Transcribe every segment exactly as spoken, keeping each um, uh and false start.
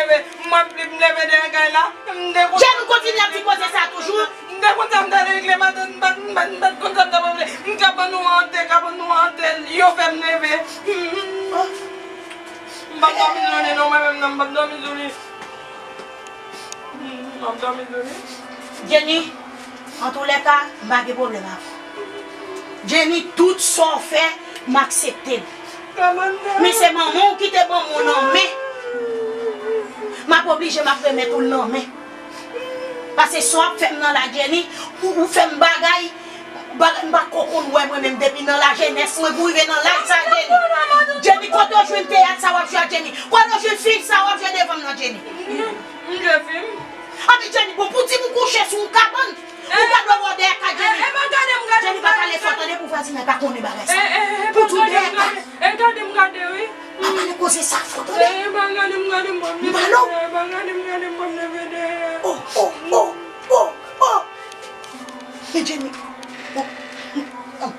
Mwen pli m leve de kay la, m te konn Jenny kontinye ap di koze sa toujou. M te konn sa m t al regle maten, m pa t, m pa t, m pa t konn sa m t ap regle. M ka ban nou an te, ka ban nou an te, yo fè m leve. M p ap dòmi sou li non, mwen menm nan, m p ap dòmi sou li. M p ap dòmi sou li. Jenny, antoulèka, m pa gen pwoblèm avè w. Jenny, tout sa w fè, m aksepte l. Men se manman w ki te ban m ou nan men. M ap oblije, m ap remèt ou l nan men. Paske sa w ap fè m nan la, Jenny, ou, ou fè m bagay, bagay m pa t ko konn wè mwen menm depi nan lajenès mwen pou rive nan laj sa, Jenny. Jenny, kote w jwenn teyat sa w ap jwe a, Jenny? Kote w jwenn fim sa w ap jwe devan m nan, Jenny? M jwe fim. Anben, Jenny, bon, pou di m ou kouche sou yon kabann, ou pa dwe wè w dèyè kat Jenny. Jenny, pa pale fò, tande, pou vwazinay pa konnen bagay sa. Pou di w dèyè kat. E gade m gade wi. Pa pale koze sa fò, tande. E pa gade m gade m pwòp. M pale w. E pa gade m gade m pwòp nan vede. Oh, oh, oh, oh, oh. Men Jenny. Oh, oh, oh.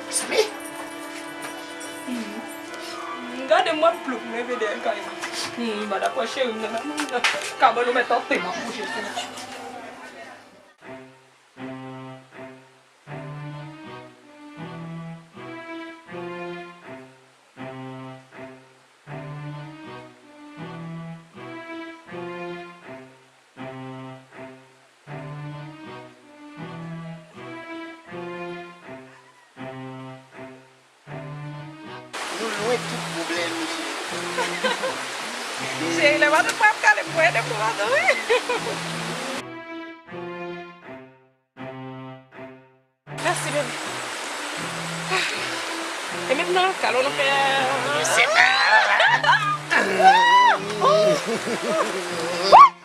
Samy. Gade m wè m ploup leve dèyè kay la. M pa dakò cheri m nan nan nan. Kabann ou mèt tante m ap kouche sou li. Nou lwen tout pwoblèm, cheri. Cheri, lè matant mwen ap kale m, mwen ede pou matant, wi. Mèsi, bebe. E mentnan, kalo nou fè. Se pa.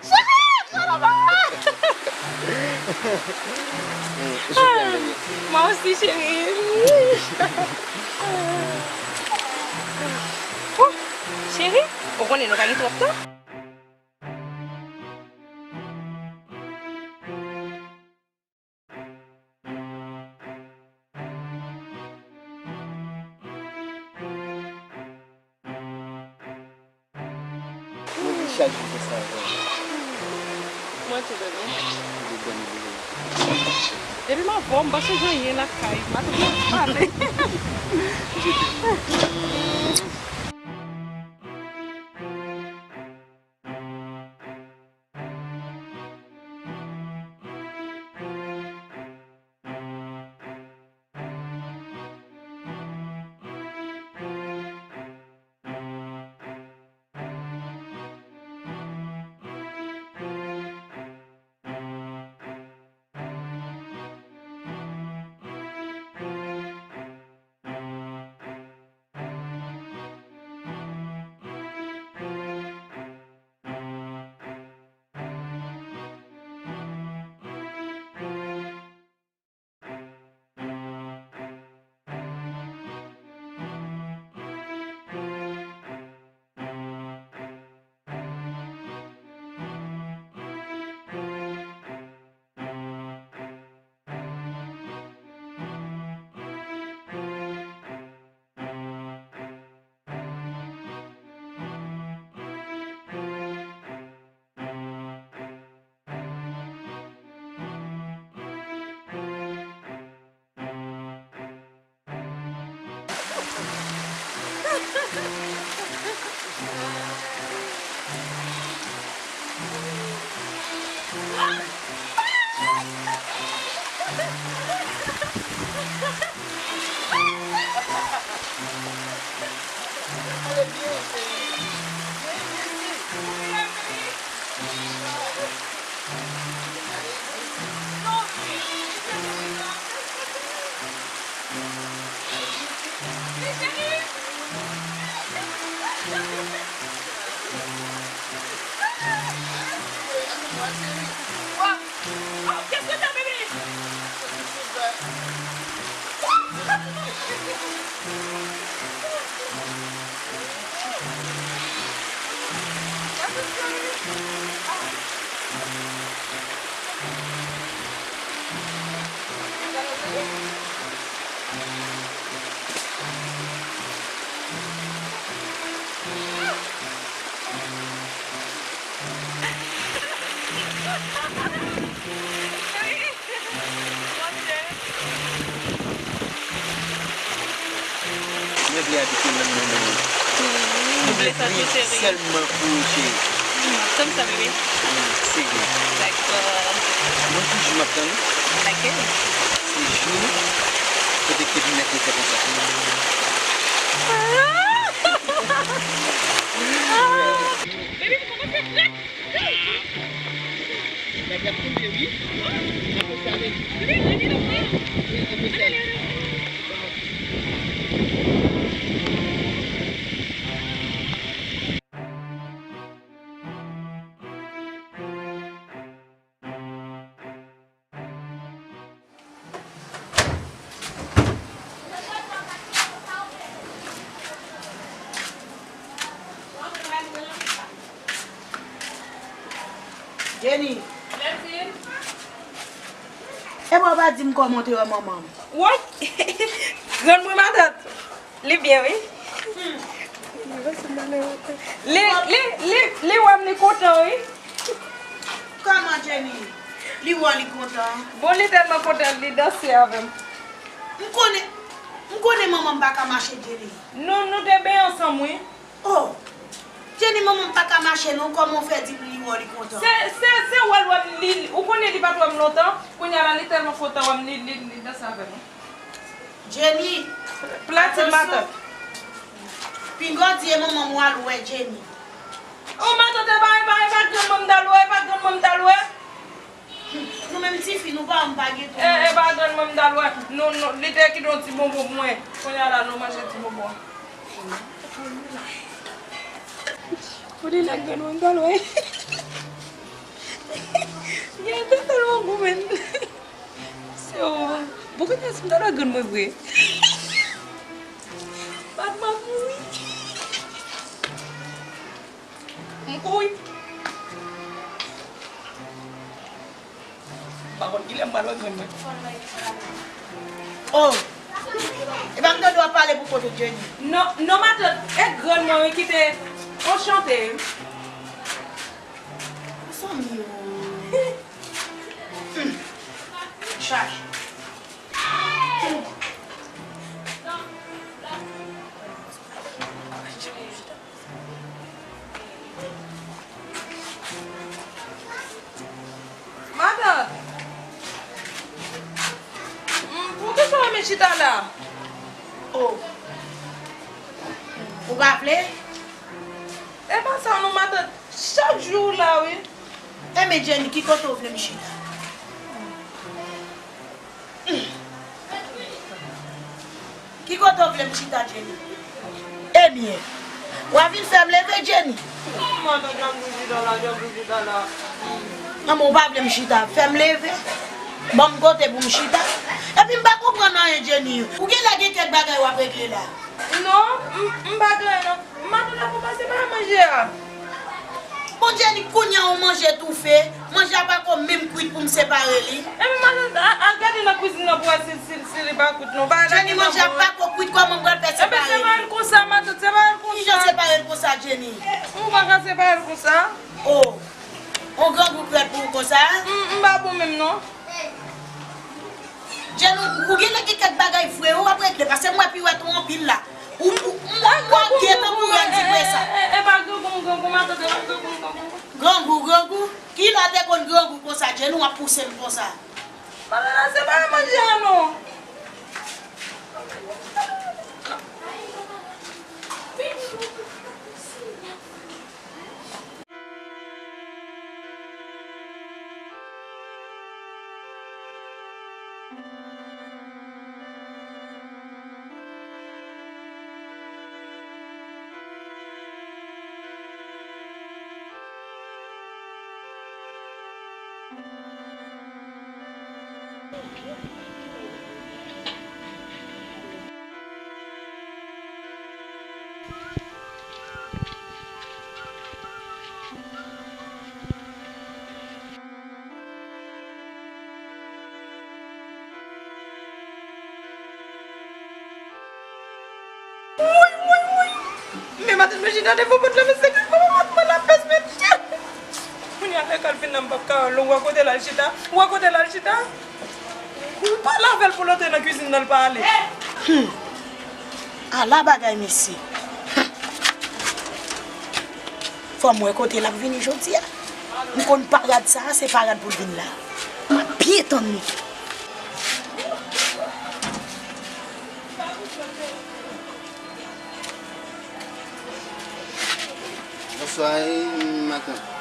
Cheri, kalo pa. Mwen osi, cheri. Cheri, ou konnen nou pa gen twòp tan. Mwen dechaje konsa avè w. Mwen tou, bebe. Ou te ban m bebe. Depi m avè w, m pa chanje anyen lakay. M pa te vle pale. Je t'aime. Mwen vle abite nan mwen menm. Mwen vle viv sèlman pou ou, cheri. M ap tann sa, bebe. Wi, serye. Dakò. Mwen toujou m ap tann ou. Lakèl? Se jou kote ke nou mèt fè konsa. Bebe, m kòmanse frèt. Nèg ap tonbe, wi. Ann fè sa, wi. Wi, ann fè sa. Jenny. Epa w pa di m kòman w te wè manman m? Woy! Grann mwen matant. Li byen, wi. Li, li, li, li wè m, li kontan, wi. Kòman, Jenny? Li wè w, li kontan? Bon, li tèlman kontan, li danse avè m. M konnen, m konnen manman m pa ka mache, Jenny. Nou, nou te benyen ansanm, wi. Oh! Jenny, manman m pa ka mache, non. Kòman w fè di m li wè w, li kontan? Se, se, se wè l wè m, li, ou konnen li pa t wè m lontan. Kounye a la, li tèlman kontan wè m, li, li, li danse avè m. Jenny, Platin, matant. Pinga w di e manman m w al wè, Jenny. Oh, matant, e pa, e pa, e pa grann mwen m t al wè, e pa grann mwen m t al wè. Nou menm tifi, nou pa, m pa gen tou. E, e pa grann mwen m t al wè. Nou, nou, li te kite yon ti bonbon pou mwen. Kounye a la, nou manje ti bonbon an. Ou di nan grann mwen m t al wè. Gen tèt tèlman gou, menn. Se ou. Bon, kounye a si m ta dwe grann mwen vre. Bat m ap mouri. M kouri. M pa konn kilè m pral wè grann mwen. Oh! E pa m tande w ap pale pou kont ou, Jenny. Non, non, matant, e grann mwen, wi, ki te anchante. Zanmi, oh. Hmm. Chaje. Matant, hmm, poukisa w renmen chita la? Oh. Ou pa vle? E pa sa non, matant. Chak jou w la, wi. Enben, Jenny, ki kote w vle m chita? Ki kote w vle m chita, Jenny? Ebyen, w a vin fè m leve, Jenny. Matant, jan m toujou chita la, jan m toujou chita la. Manman, w pa vle m chita, fè m leve. Ban m kote pou m chita. Epi m pa konprann anyen, Jenny. Ou genlè gen kèk bagay w ap regle la. Non, m, m pa gen anyen, non. Matant ap pase pa manje a. Bon, Jenny, kounye a ou manje toufe, manje a pako menm kwit pou m separe li. Ebyen, matant, a, al gade nan kwizin nan pou wè si, si, si li pa kwit non. Jenny, manje a pako kwit, kòman m pral fè separe li? Ebyen, separe l konsa, matant, separe l konsa. Kijan separe l konsa, Jenny? Ou pa ka separe l konsa. Oh, on grangou krèt pou ou konsa? M, m pa bon menm non. Jenny, ou, ou genlè gen kèk bagay vre, wi, w ap regle, paske m wè piwèt ou anpil la. Ou, ou, m, m, m wè w gentan pou rèn di vre sa. E, e, e, e pa grangou m grangou, matant, e pa grangou m grangou. Grangou, grangou? Kilè w te konn grangou konsa, Jenny, w ap pouse m konsa? Matant, se pa manje a non. Woy, woy, woy! Men matant mwen chita devan pòt la, men se grann manman mwen la pès, men Dye! Kounye a, lè Kalvin nan m p ap ka wè l, ou wè kote l al chita? Ou wè kote l al chita? Ou pale avè l pou l antre nan kwizin nan, l pa ale. Hmm. Ala bagay, mesye. Fò m wè kote l ap vini jodi a. M konn parad sa a, se parad pou l vin la. M ap byen tann li. Bonswa, e, matant.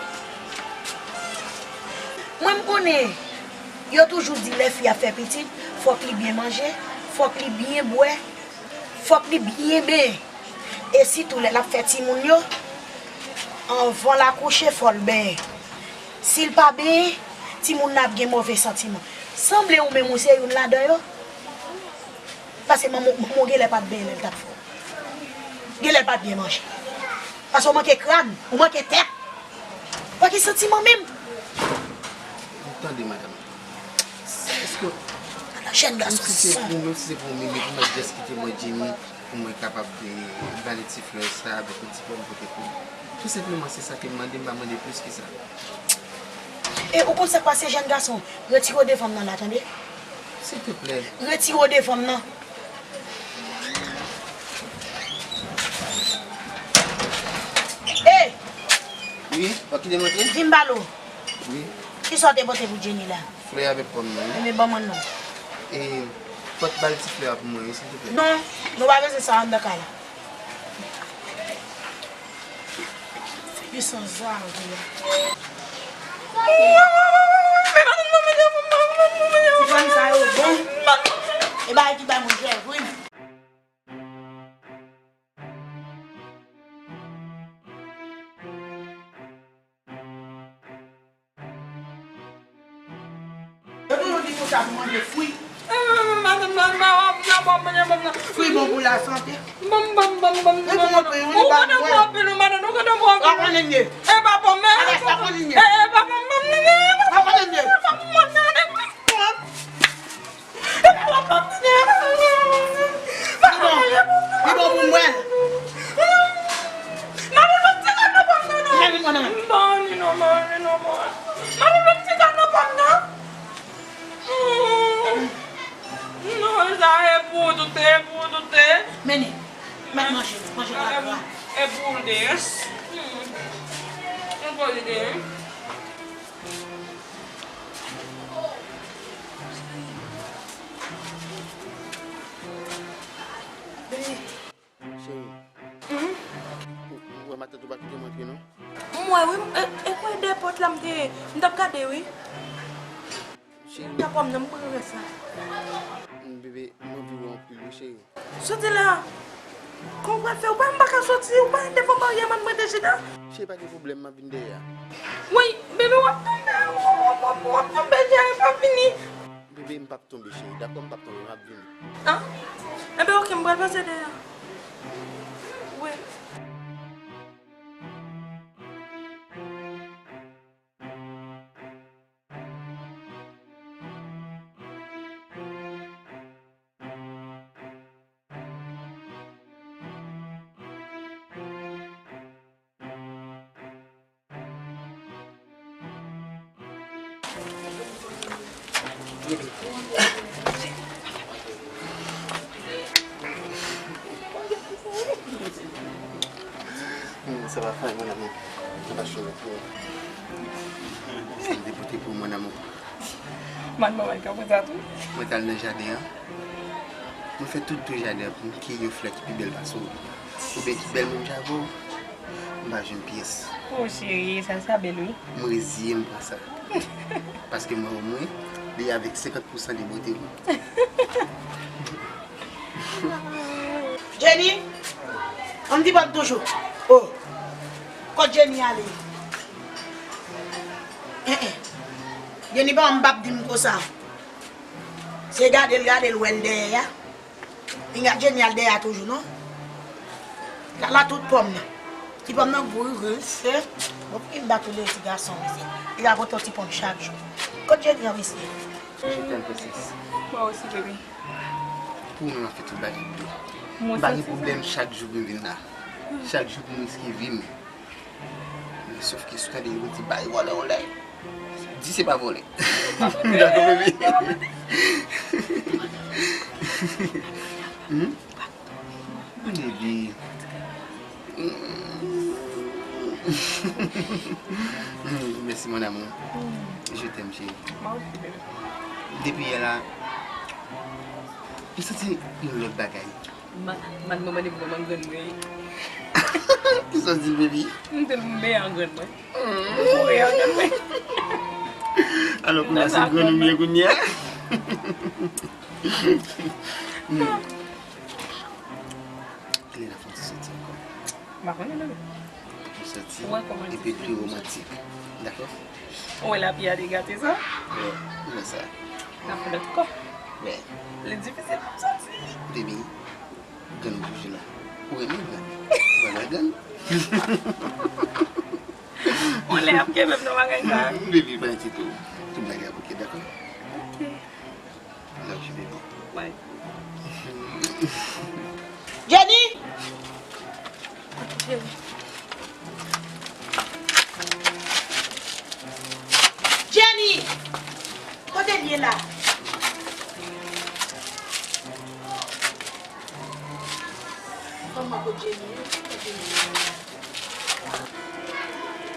Mwen, m konnen, yo toujou di lè fi ap fè pitit, fòk li byen manje, fòk li byen bwè, fòk li byen benyen. E sitou lè l ap fè timoun yo, anvan l akouche, fò l benyen. Si l pa benyen, timoun nan ap gen move santiman. Sanble ou menm ou se youn ladan yo. Paske manman, manman w genlè pa t benyen lè l t ap fè w. Genlè l pa t byen manje. Paske w manke kràn, ou manke tèt. Ou pa gen santiman menm. Tande, madanm. Èske, ala jèn gason san. Menm si se pou, menm si se pou yon minit, ou mèt jis kite mwen, Jenny, pou mwen kapab, eh, bale ti flè sa avèk yon ti pòm pote pou ou. Tou senpleman, se sa ke m mande, m pa mande plis ke sa. E ou konn sa k pase, jèn gason? Retire w devan m nan la, tande? Silteplè. Retire w devan m nan. Ey! Wi, w ap kite m antre? Di m, Balo. Wi. Kisa w te pote pou Jenny la? Flè avèk pòm nan, wi. Ebyen, ban mwen non. E, fò w ba l ti flè a pou mwen, wi, silteplè. Non, nou pa bezwen sa anndan kay la. Figi san zare a. Ti fanm sa yo bon. E bagay ki bay moun jèvrin. Yo toujou di pou sa pou manje fwi. Fwi bon pou lasante. Ou konn anpil, wi, li pa bon. Ou konn anpil, wi, madanm, ou konn anpil. Pa konnen ye. E pa bon, men. Alex, pa konnen ye. E, e pa bon, bon, bon, bon, bon, bon, bon, bon, bon, bon. Li bon, li bon pou mwen. Mami, ban m ti gado pòm nan non. Mami, mwen nan. M pa anvi non, mami, non, mwen. Mami, ban m ti gado pòm nan. Mm. Non, sa e pou doute, e pou doute. Mennen, mèt manje, manje nan la. E pou l de, yes. Mm. Yon bon ide, wi. Cheri. Mhm. Ou, ou wè matant ou pa kite m antre, non? M wè, wi. E, e kwè dèyè pòt la m te ye. M t ap gade, wi. Cheri. Gade pòm nan, m pran rès la. Bebe, m anvi wè w anpil, wi, cheri. Soti la. Kòman w pral fè? Ou pa, m pa ka soti, ou pa devan baryè, mwen mete chita. Cheri, pa gen pwoblèm, m ap vin dèyè a. Woy, bebe, w ap tonbe, w, w, w, w ap tonbe, cheri, pa vini. Bebe, m p ap tonbe, cheri, dakò, m p ap tonbe, m ap vini. Ah? Enben, oke, m pral pase dèyè a. Wi. Hmm, sa va fè, mon amour. Sa va chou. Sa m te pote pou mon amour. Manman, manman, ka konn sa tou? Mwen t al nan jaden an. Mwen fè tout tou jaden an pou m kiye yon flè ki pi bèl pase w. Oubyen ki bèl menm jan avè w. M pa jwenn pyès. Oh, cheri, sa, sa bèl, wi. M reziye m pran sa. Paske mwen, omwen, li avèk senkant pousan de bote, wi. Jenny, ann di pòm toujou. Oh. Kot Jenny ale? Eh, eh. Jenny pa m p ap di m konsa. Se gade l, gade l, wè l dèyè a. Pinga Jenny al dèyè a toujou, non? La, la tout pòm nan. Ti pòm nan gou, wi, wi, se. Bon, pou ki m bat ou le ti gason, mesye. Li ka pote yon ti pòm chak jou. Kot Jenny an, mesye? Je t'aime, princesse. Mwen osi, bebe. Pou mwen, m ap fè tout bagay pou ou. M pa gen pwoblèm chak jou pou m vin la. Chak jou pou m riske vi m. Sof ke si w tande yo di bay vòlè yon lè, di se pa vòlè. Dakò, bebe? Hmm? Bebe. Merci, mon amour. Je t'aime, chérie. Depi yè la, m santi yon lòt bagay. Ma, man mwen mande pou mwen grann mwen. Kisa w di l, baby? M te mè an grann mwen. M foure an grann mwen. Alò, kounye a, se grann ou ye kounye a? Kilè n a fè yon ti soti ankò? M pa konnen, bebe. Yon soti, epi pli romantik. Dakò? Ou wè lapli a te gate sa? Wè, ou wè sa. N ap fè lòt kò. Wè. Li difisil pou m soti. Baby, grann ou toujou la. Ou renmen grann? Ou renmen grann? Ou lè ap kenbe m nan bagay sa. Baby, pa enkyete w. Tout bagay ap oke, dakò? Oke. Love you, baby. Bye. Jenny! Jenny! Kote l ye la? Fanm mwen kot Jenny ye? Kote Jenny ye?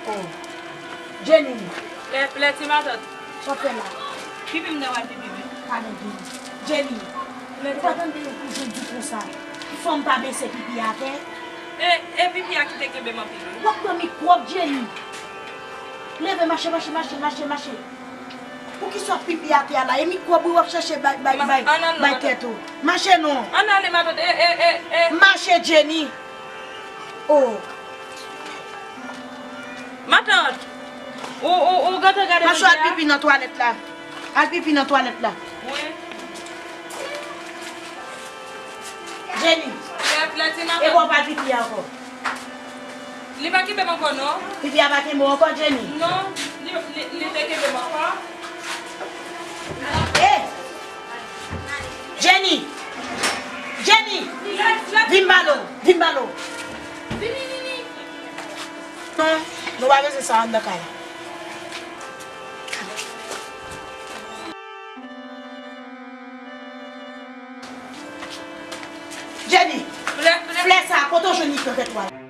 Oh. Jenny. Lè, lè ti matant. Sa w fè la? Pipi m nan wal pipi wi. Pa gen Jenny. Jenny. Ou pa tande yo toujou di konsa. Fanm pa bese pipi atè. E, e pipi a ki te kenbe m anpil wi. W ap pran mikwòb Jenny. Leve mache, mache, mache, mache, mache. Poukisa w ap pipi atè a la? E mikwòb wi w ap chache bay, bay, bay, bay tèt ou. Mache non. Ann ale matant. E, e, e, e. Mache Jenny. Oh. Matant. Ou, ou, ou gentan gade. Mache al pipi nan twalèt la. Al pipi nan twalèt la. Wi. Jenny. Lè, lè ti matant. E bon, pa pipi ankò. Li pa kenbe m ankò non. Pipi a pa kenbe w ankò, Jenny? Non, li, li, li te kenbe m ankò. Eh! Jenny! Jenny! Vin balo! Vin balo! Non, nou pa bezwen sa anndan kay la. Jenny! Flè, flè. Flè sa, kote w jwenn li nan tèt ou a?